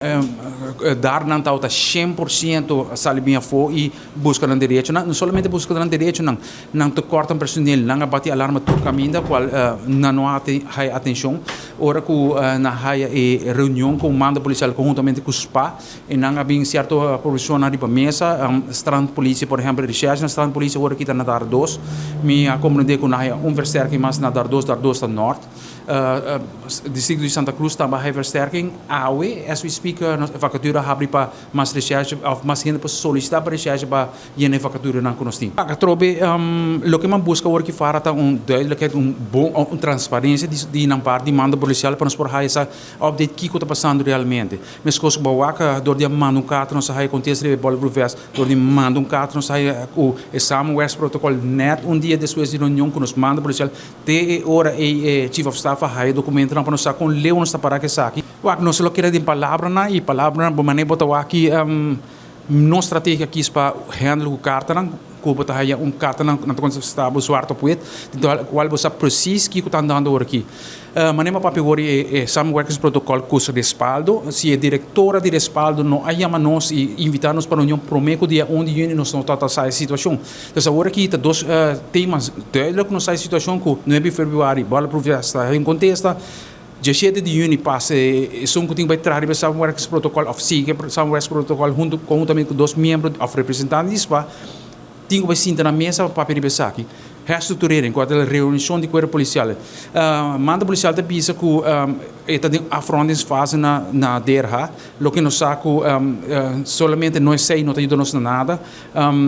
Daar nan ta 100% sali bin afo y busca nan derecho. No solamente busca nan derecho, nan tekort aan personeel, nan a bati alarma tur caminda, cual nan no a haya atencion. Ora cu nan a haya e reunion cu mando policial conhuntamente cu SPA, y nan a bin cierto provision riba mesa, strandpolitie, por ehempel, recherche na strandpolitie, ora cu ta na Dar 2, mi a comprende cu nan a haya un versterking mas na Dar 2, Dar 2 ta Noord. Distrito di Santa Cruz tambe a versterking. Awe, as we speak, vacature a habri pa mas recherche, of mas hende pa solicita pa recherche pa yena vacature nan cu nos tin. Atrobe, loke mi a busca awor cu fara ta un duidelijkheid, un bon, un transparencia di nan parti, di mando policial, pa nos por haya e update kico ta pasando realmente. Mescos cu bo wak, door di manda un carta nos a haya contesta di bulletproof vest, door di manda un carta nos a haya e samenwerkingsprotocol net un dia despues di reunion cu nos mando policial, te ora e chief of staff haya documento pa nos con leu nos ta para cu esaki. Wak, nos lo kere den palabra na y palabra na bo mane bota aki nos strategia aki pa handle e carta nan cu bo ta haya un carta nan na contesta bo zwart op wit, cual bo sa precies kico ta andando aki. Manera mi a papia e samenwerkingsprotocol cu respaldo, si e directora di respaldo no a yama nos y invita nos pa un reunion prome dia 1 di juni, nos no ta sa e situacion. Anto, awor aki ta dos tema duidelijk, nos sa e situacion cu 9 di februari, bulletproof vest ta en contesta, dia 7 di juni pasa esun cu tin bay traha e samenwerkingsprotocol of sigui samenwerkingsprotocol conhuntamente cu dos miembro of representante di SPA, tin cu sinta na mesa pa papia esaki. Herstructurering, cu e reunion di cuerpo policial. Mando policial ta bisa cu ta den afrondingsfase na DRH, loke nos sa cu solamente nos esey no ta yuda nos na nada.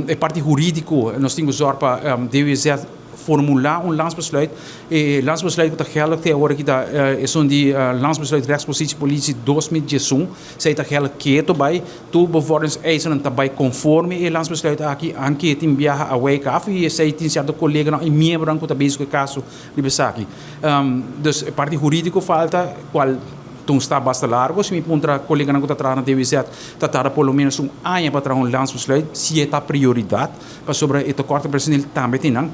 E parti huridico, nos tin cu zorg pa DWZ formula un landsbesluit. E landsbesluit cu ta geldig te awor cu ta is un di landsbesluit rechtspositie politie 2011. Esey ta geldig keto bay tur bevorderingseisen ta bay conforme e landsbesluit aki, aunke tin biaha a wijk af y esey tin cierto colega y miembro cu ta bezig cu e caso di esaki. Dus e parti huridico falta, cual toen sta basta largo, si mi puntra colega cu ta traha na DWZ, ta tarda por lo menos un aña pa traha un landsbesluit, si ta prioridad, pasobra e tekort personeel tambe tin.